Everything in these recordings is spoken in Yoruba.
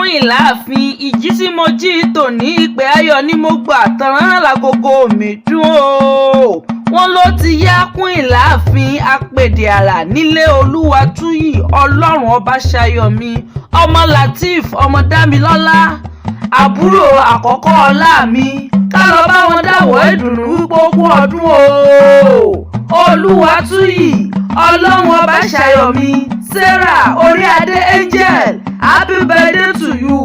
Queen láàfin. Ìjì tí mo jí tòní, ìpè ayọ̀ ni mo gbà tán lágogo mi dùn o. Wọ́n ló ti yá, Queen láàfin, apèdè àrà nílé Olúwatúyì, Ọlọ́run ọba ṣayọ̀mí, ọmọ Lateef, ọmọ Dámilọ́lá, àbúrò àkọ́kọ́ ọlá mi, ká lọ bá wọn dáwọ́ ìdùnnú wípé ó kú ọdún o. Olúwatúyì, Ọlọ́run ọba ṣayọ̀mí, Sarah Oríadé Angel, happy birthday to you.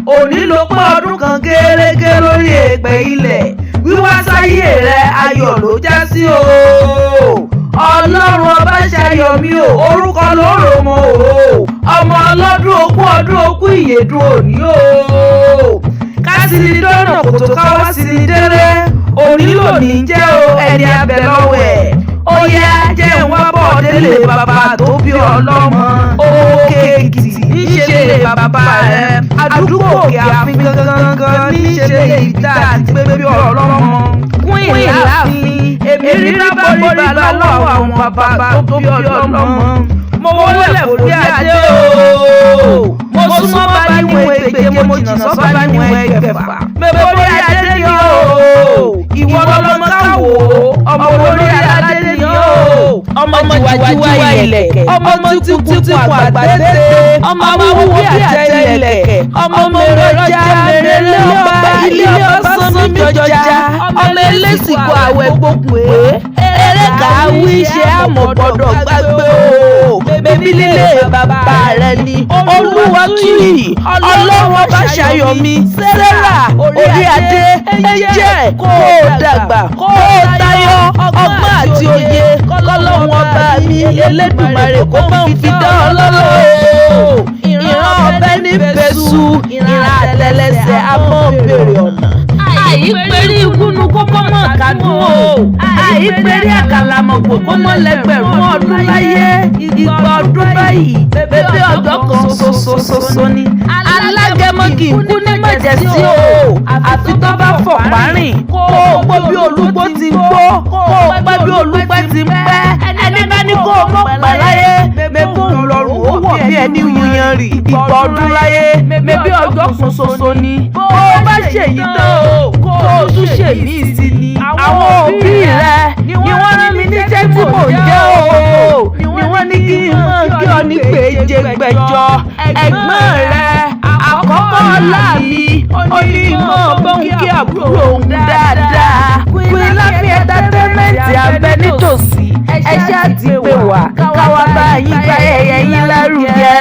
Òní ló pé ọdún kan gẹ́rẹ́gẹ́ lórí èèpẹ̀ ilẹ̀. Wíwá sáyé rẹ, ayọ̀ ló já sí o. Ọlọ́run ọba ṣayọ̀mí o, orúkọ ló rò mọ́ o. Ọmọ ọlọ́dún, ogún ọdún, ogún ìyèdùn òní o. Kásìlì dọ́nà kòtò káwá sí ní délé, òní lòní jẹ́ o. Ẹni abẹ lọ́wọ́ ẹ̀, ó yá, jẹ́ ń wá bọ̀ délé bàbá tó bí ọlọ́mọ. Òkè Èkìtì níṣẹ́ lè bàbá rẹ̀, àdúgbò Òkè Àfin gangan níṣẹ́ lè ìta àti pé bí ọlọ́mọ. Queen láàfin, èmi rí bá lọ́wọ́ àwọn bàbá tó bí ọlọ́mọ. Mo wọlé forí adé o, mo súnmọ́ bá níwọ̀n ẹgbẹ̀je, mo jìnnà sọ́ba níwọ̀n ẹgbẹ̀fà. Mẹ́bọ̀ orí adé ni o, ìwọ lọ́mọ káwọ́, ọmọ olórí aládé ni o, ọmọ jìwàjìwà ìlẹ̀kẹ̀, ọmọ tìkùtìkù àgbàdé, ọmọ awúwo bí àtẹ ìlẹ̀kẹ̀, ọmọ mèrọjà mèrèlé ọba ilé ọba sanmi jọjà, ọmọ elésìkò àwẹ̀ gbókùn é eré kàwé ṣe àmọ̀ gbọ́dọ̀ gbàgbé o. Bẹ́bí lílé bàbá rẹ ni Olúwatúyì, Ọlọ́run ọba ṣayọ̀mí, Sarah Oríadé Angel, kó o dàgbà, kó o tayọ ọgbọ́n àti òye kọ́lọ́run ọba mi Elédùmarè kó máa ń fi dán ọ lọ́lọ́ o. Ìran ọbẹ̀ ní bẹ́sù, ìran àtẹlẹsẹ̀ amọ̀ bèrè ọ̀nà. Àìpẹ́rí igúnnu kó mọ́mọ́ kádùn o, àìpẹ́rí àkàlàmọ̀gbò kó mọ́ lẹ́gbẹ̀rún ọdún láyé. Ìgbà ọdún báyìí, bébí ọjọ́ kan ṣoṣoṣoṣo ni. Alágẹmọ kì í kú ní mọ̀jẹ̀sí o, àfi tó bá fọ̀ párìn. Kó o gbó bí olúgbó ti ń gbó, kó o pẹ́ bí olúpẹ́ ti ń pẹ́. Ẹni bá ní kó o mọ̀ pẹ́ láyé, mẹ́bùn lọ́rùn ó wọ̀ bí ẹni yan rì. Ìgbà ọdún láyé, bébí ọjọ́ kan ṣoṣo ni. Bó o bá ṣèyí tán o, kó o tún ṣèmí sí ni. Àwọn òbí rẹ ni wọ́n rán mi níṣẹ́ tí mò ń jẹ́ o, ni wọ́n ní kí n mọ̀ kí ọ ní péje gbẹjọ. Ẹ̀gbọ́n rẹ àkọ́kọ́ ọlá mi, ó ní mọ̀ bóun kí àbúrò òun dáadáa. Queen Láfin Entertainment abẹ nítòsí, ẹ ṣáà ti pè wá káwa bá yín gbá ẹyẹ yín lárugẹ.